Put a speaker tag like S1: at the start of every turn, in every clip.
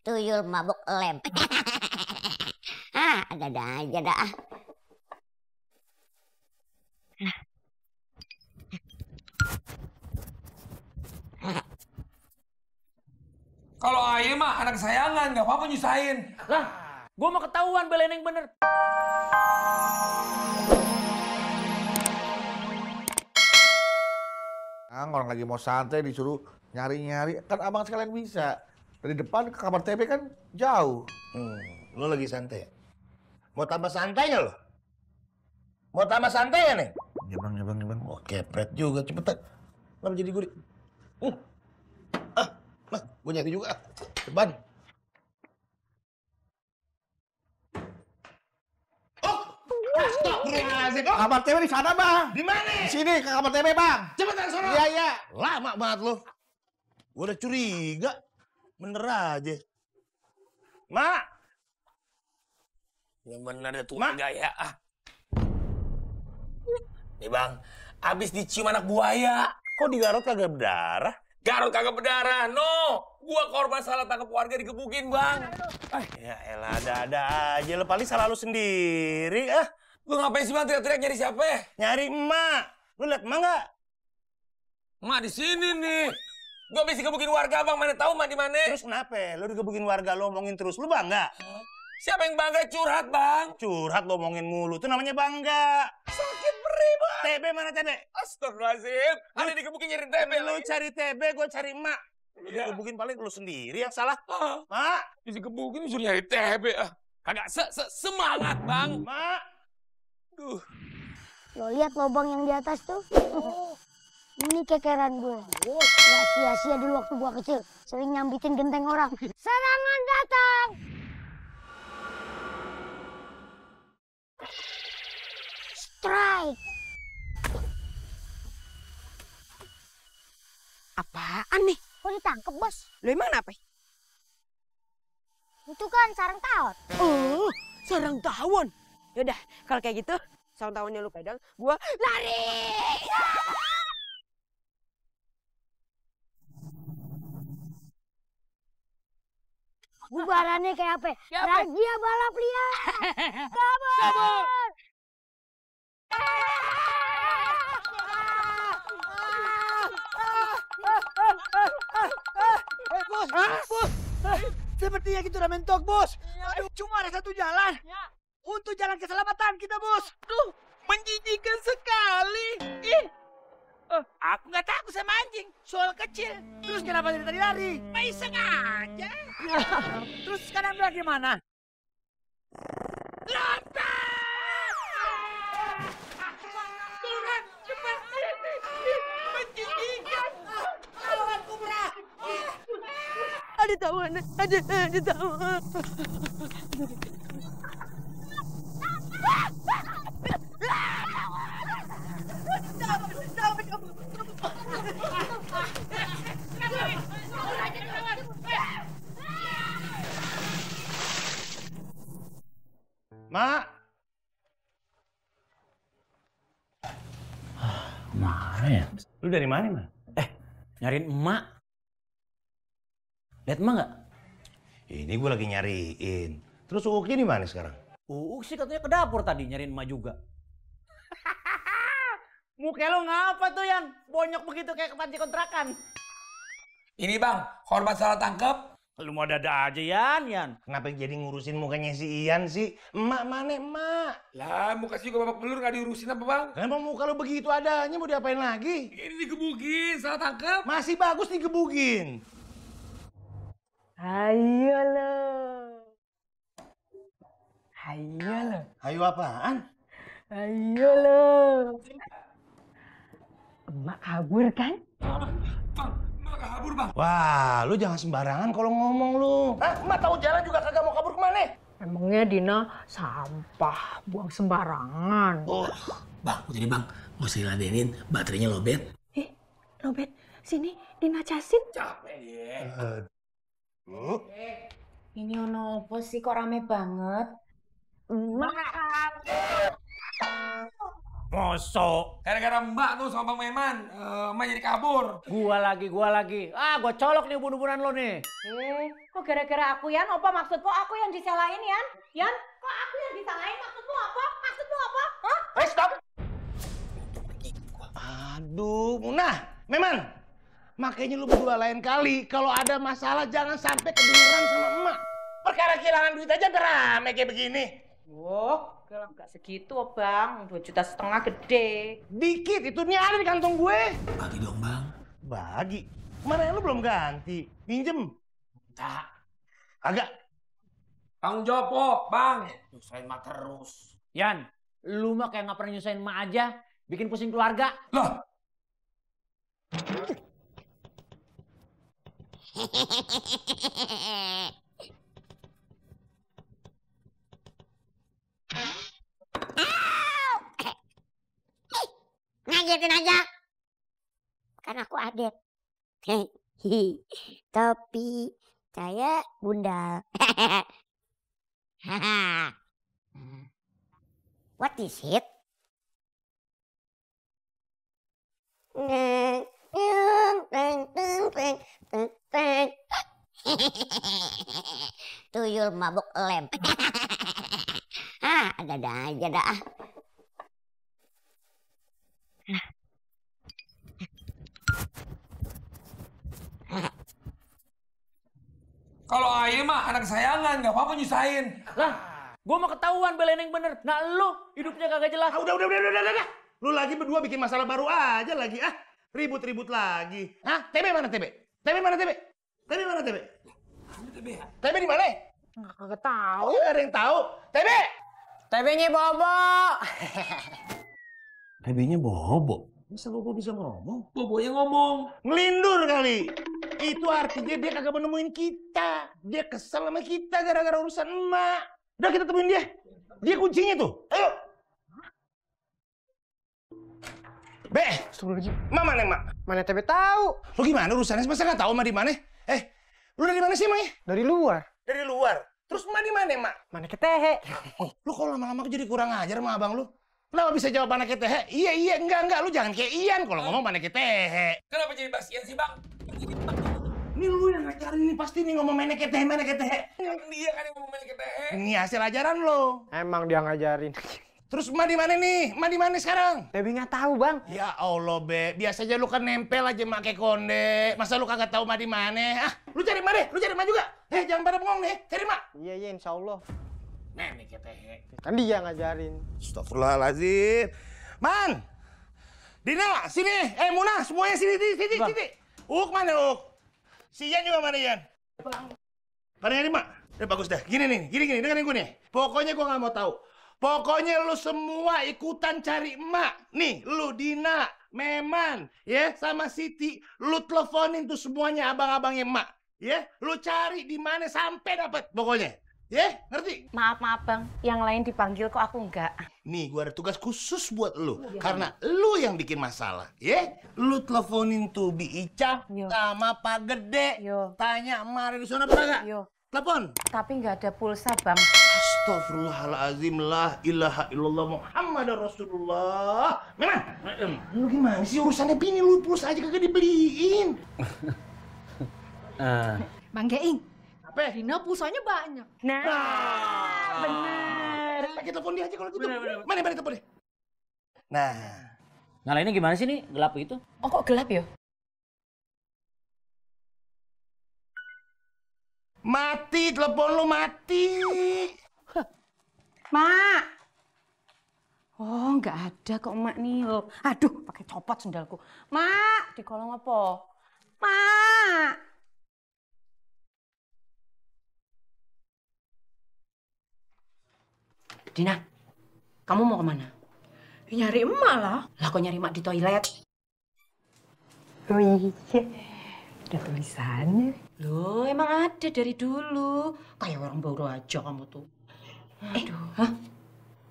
S1: Tuyul mabuk lem. Ada aja dah.
S2: Kalau Aye mah anak kesayangan, nggak apa-apa nyusahin.
S3: Lah, gua mau ketahuan belain yang bener.
S4: Orang lagi mau santai disuruh nyari-nyari, kan abang sekalian bisa. Dari depan ke kamar TB kan jauh.
S5: Lo lagi santai ya? Mau tambah santainya lo? Mau tambah santai ya nih?
S4: Ya bang.
S5: Oh, kepret juga, cepetan. Kenapa jadi gurih? Gue nyari juga. Ceban. Astagfirullahaladzim.
S4: Kamar TB di sana bang.
S5: Di mana?
S4: Di sini ke kamar TB bang.
S5: Cepetan sono.
S4: Iya.
S5: Lama banget lo. Gue udah curiga. Bener aja. Mak.
S2: Yang bener ya tuh
S5: Mak.
S2: gaya. Nih bang, abis dicium anak buaya.
S5: Kok di Garut kagak berdarah?
S2: Garut kagak berdarah, no. Gua korban salah tangkap warga digebukin bang.
S5: Ya elah, ada-ada aja. Lo paling salah lo sendiri.
S2: Lu ngapain sih bang teriak-teriak nyari siapa ya?
S5: Nyari emak. Lo liat emak nggak?
S2: Mak di sini nih. Gua habis digebukin warga bang, mana tahu mak di mana?
S5: Terus kenapa? Lo digebukin warga, lo omongin terus. Lo bangga?
S2: Siapa yang bangga curhat bang?
S5: Curhat lo omongin mulu. Itu namanya bangga.
S2: Sakit perih bang.
S5: TB mana TB?
S2: Astagfirullahaladzim. Ada digebukin nyari TB
S5: Lo
S2: lagi.
S5: cari TB, gue cari emak. Lo digebukin paling lo sendiri yang salah.
S2: Ah,
S5: Mak,
S2: digebukin disuruh nyari TB. Kagak semangat bang.
S5: mak.
S2: Duh.
S1: Lo lihat lubang yang di atas tuh? Ini kekeran gue. Gak sia-sia dulu waktu gue kecil. Sering nyambitin genteng orang. Serangan datang! Strike!
S6: Apaan nih?
S1: Kok ditangkep, Bos?
S6: Lo emang apa?
S1: Itu kan sarang tawon.
S6: Oh, sarang tawon. Yaudah, kalau kayak gitu, sarang tawonnya lu pegang, gua lari.
S1: Bubarannya kayak apa? Razia balap liar! Kabur!
S7: Bos! Sepertinya kita udah mentok, Bos. Aduh, cuma ada satu jalan. Untuk jalan keselamatan kita, Bos.
S3: Tuh, menjijikan sekali. Ih, aku nggak takut sama anjing, soal kecil.
S7: Terus kenapa dari tadi lari?
S3: Iseng aja.
S7: Terus sekarang bagaimana?
S3: Turun, cepat. Menjijikan.
S7: Lawan Kubra!
S6: Ada tawon, ada tawon.
S5: Mak.
S3: Mana ya?
S5: Lu dari mana, Mak?
S3: Nyariin emak. Lihat emak nggak?
S5: Ini gue lagi nyariin. Terus Uuknya di mana sekarang?
S3: Uuk sih katanya ke dapur tadi nyariin emak juga. Muka lo ngapa tuh, Yan? Bonyok begitu kayak kepanci kontrakan.
S2: Ini bang, korban salah tangkap.
S3: Lu mau dada aja, Yan.
S5: Kenapa jadi ngurusin mukanya si Ian sih? Emak mana emak?
S2: Lah, muka sih juga babak belur nggak diurusin apa bang?
S5: Kenapa muka lo begitu adanya mau diapain lagi?
S2: Ini digebukin, salah tangkap.
S5: Masih bagus digebukin.
S6: Ayo lo. Ayo lo.
S5: Ayo apaan?
S6: Ayo lo. Emak kabur kan?
S2: Bang, malah kabur bang.
S5: Wah, lu jangan sembarangan kalau ngomong lu. Hah? Emak tahu jalan juga kagak mau kabur kemana?
S6: Emangnya Dina sampah buang sembarangan.
S2: Oh, bang, udah nih bang, nggak usah diladenin, baterainya lobet.
S6: Lobet, sini Dina casin.
S2: Capek ya.
S8: Ini ono apa sih kok rame banget?
S2: Mosok. Gara-gara Mbak tuh sama Bang Meman, Mbak jadi kabur.
S9: Gua lagi. Gua colok nih ubun-ubunan lo nih.
S8: Kok gara-gara aku, Yan? Apa maksudmu aku yang disalahin, Yan? Yan, kok aku yang disalahin? Maksudmu apa? Hah?
S5: Stop. Aduh, Munah, Meman. Makanya lu berdua lain kali kalau ada masalah jangan sampai kedengeran sama emak. Perkara kehilangan duit aja rame kayak begini.
S8: Wah, nggak segitu, Bang. 2,5 juta gede.
S5: Dikit, itu nih ada di kantong gue.
S2: Bagi dong, Bang.
S5: Bagi? Kemarin lu belum ganti. Pinjem? Tak. Agak.
S2: Tanggung jawab, kok, Bang.
S9: Nyusahin mak terus. Yan, lu mah kayak nggak pernah nyusahin mak aja. Bikin pusing keluarga.
S2: Loh.
S1: Ngagetin aja. Kan aku adet. Tapi saya bunda. What is it? Tuyul mabuk lem. Ada aja dah.
S2: Kalau Aye mah anak kesayangan, nggak apa-apa nyusahin.
S9: Lah, gua mau ketahuan belain yang bener. Nah lu hidupnya kagak jelas.
S5: Udah. Lu lagi berdua bikin masalah baru aja lagi. Ribut-ribut lagi. TB mana TB? TB mana TB? TB mana TB? TB di mana?
S6: Kagak tahu.
S5: Oh, ada yang tahu. TB!
S6: TB-nya Bobo.
S5: TB-nya Bobo? Masa Bobo bisa ngomong?
S2: Bobonya ngomong.
S5: Ngelindur kali. Itu artinya dia kagak menemuin kita. Dia kesel sama kita gara-gara urusan emak. Udah kita temuin dia. Dia kuncinya tuh. Ayo. Emak mana emak?
S6: Mana TB tahu?
S5: Lu gimana urusannya? Masa nggak tahu emak di mana? Lu dari mana sih emangnya?
S6: Dari luar.
S5: Dari luar. Terus emak di mana emak?
S6: Mana ketehe?
S5: Lu kalau lama-lama jadi kurang ajar sama abang lu. Kenapa bisa jawab anaknya Tehe? Iya, enggak. Lu jangan kayak Ian kalau ngomong anaknya Tehe.
S2: Kenapa jadi basian sih, Bang?
S5: Ini lu yang ngajarin ini pasti nih ngomong meneket Tehe.
S2: Dia kan yang ngomong meneket Tehe.
S5: Ini hasil ajaran lo.
S6: Emang dia ngajarin.
S5: Terus emak di mana nih? Emak di mana sekarang?
S6: TB nggak tahu, Bang.
S5: Ya Allah, Be. Biasanya lu kan nempel aja emak kayak konde. Masa lu kagak tahu emak di mana? Lu cari emak deh. Lu cari emak juga. Jangan pada bengong nih. Cari emak.
S6: Iya, insya Allah.
S5: Meneket Tehe.
S6: Kan dia ngajarin.
S5: Astagfirullahaladzim. Man! Dina, sini. Munah, semuanya sini. Uk mana Uk? Si Ian juga mana Ian? Pada nyari mak? Bagus dah. Gini, dengerin gue nih. Pokoknya gue gak mau tahu. Pokoknya lu semua ikutan cari emak. Nih, lu Dina, Meman, ya, sama Siti. Lu teleponin tuh semuanya abang-abangnya emak. Ya, lu cari di mana sampai dapet pokoknya. Ya, ngerti?
S8: Maaf, Bang. Yang lain dipanggil kok aku enggak.
S5: Nih, gua ada tugas khusus buat lu. Karena lu yang bikin masalah, ya? Lu teleponin tuh Bi Ica sama Pak Gede. Tanya emak di sana apa enggak? Telepon.
S8: Tapi nggak ada pulsa, Bang.
S5: Astagfirullahaladzim, la ilaha illallah Muhammad Rasulullah. Memang, lu gimana sih urusannya bini lu pulsa aja kagak dibeliin?
S10: Bang Geing.
S5: Apa?
S10: Dina pulsanya banyak.
S8: Nah, bener.
S5: Pakai telepon dia aja kalau gitu. Mana telepon dia? Nah.
S9: Nyalainnya gimana sih nih? Gelap gitu?
S8: Oh, kok gelap ya?
S5: Mati, telepon lu mati.
S8: Mak. Oh, nggak ada kok Mak nih. Aduh, pakai copot sendalku. Mak, di kolong apa? Mak. Dina, kamu mau kemana?
S10: Nyari emak lah.
S8: Lah kok nyari Mak di toilet?
S6: Oh iya, ada tulisannya.
S8: Loh, emang ada dari dulu. Kayak orang baru aja kamu tuh. Aduh. Hah?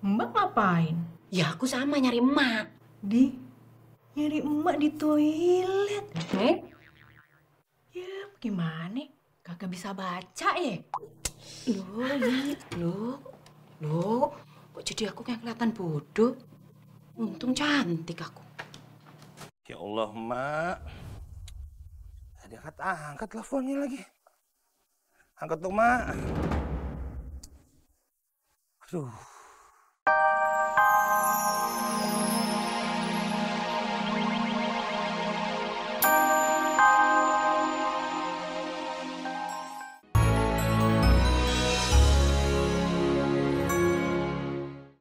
S10: Mbak ngapain?
S8: Ya aku sama nyari emak.
S10: Nyari emak di toilet. Ya gimana? Kagak bisa baca ya?
S8: Loh, kok jadi aku kayak kelihatan bodoh? Untung cantik aku.
S5: Ya Allah, Mak. Tadi angkat teleponnya lagi. Angkat tuh, Mak. Aduh.